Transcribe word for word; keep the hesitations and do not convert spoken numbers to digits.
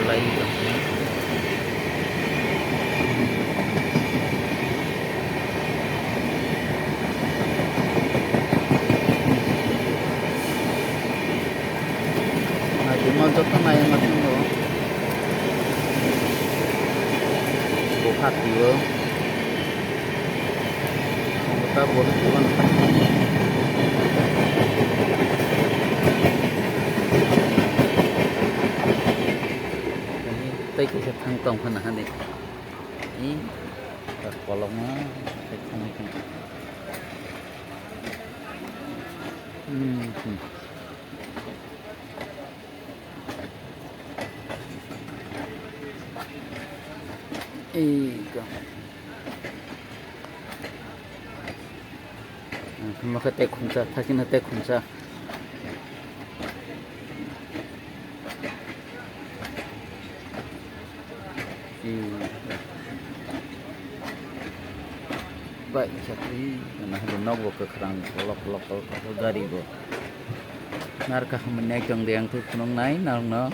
Lai tong. Naitwma joto nai ma tongo. Bo phatio. Bo ta bo ni buwan. Tei kisa thang tong khana hani. Ih, kolokma tei thangwi tong. Hmm, hmm. Ih, ka. Ang thangma khe tei khumsa, thakino tei khumsa. Bai, chakri, nahado nok bo kwkhwrang, kolok, kolok, kolok, kolok, gari bo. Narwkha hamya nai tong de, ang tei phunuk nai, narwkno.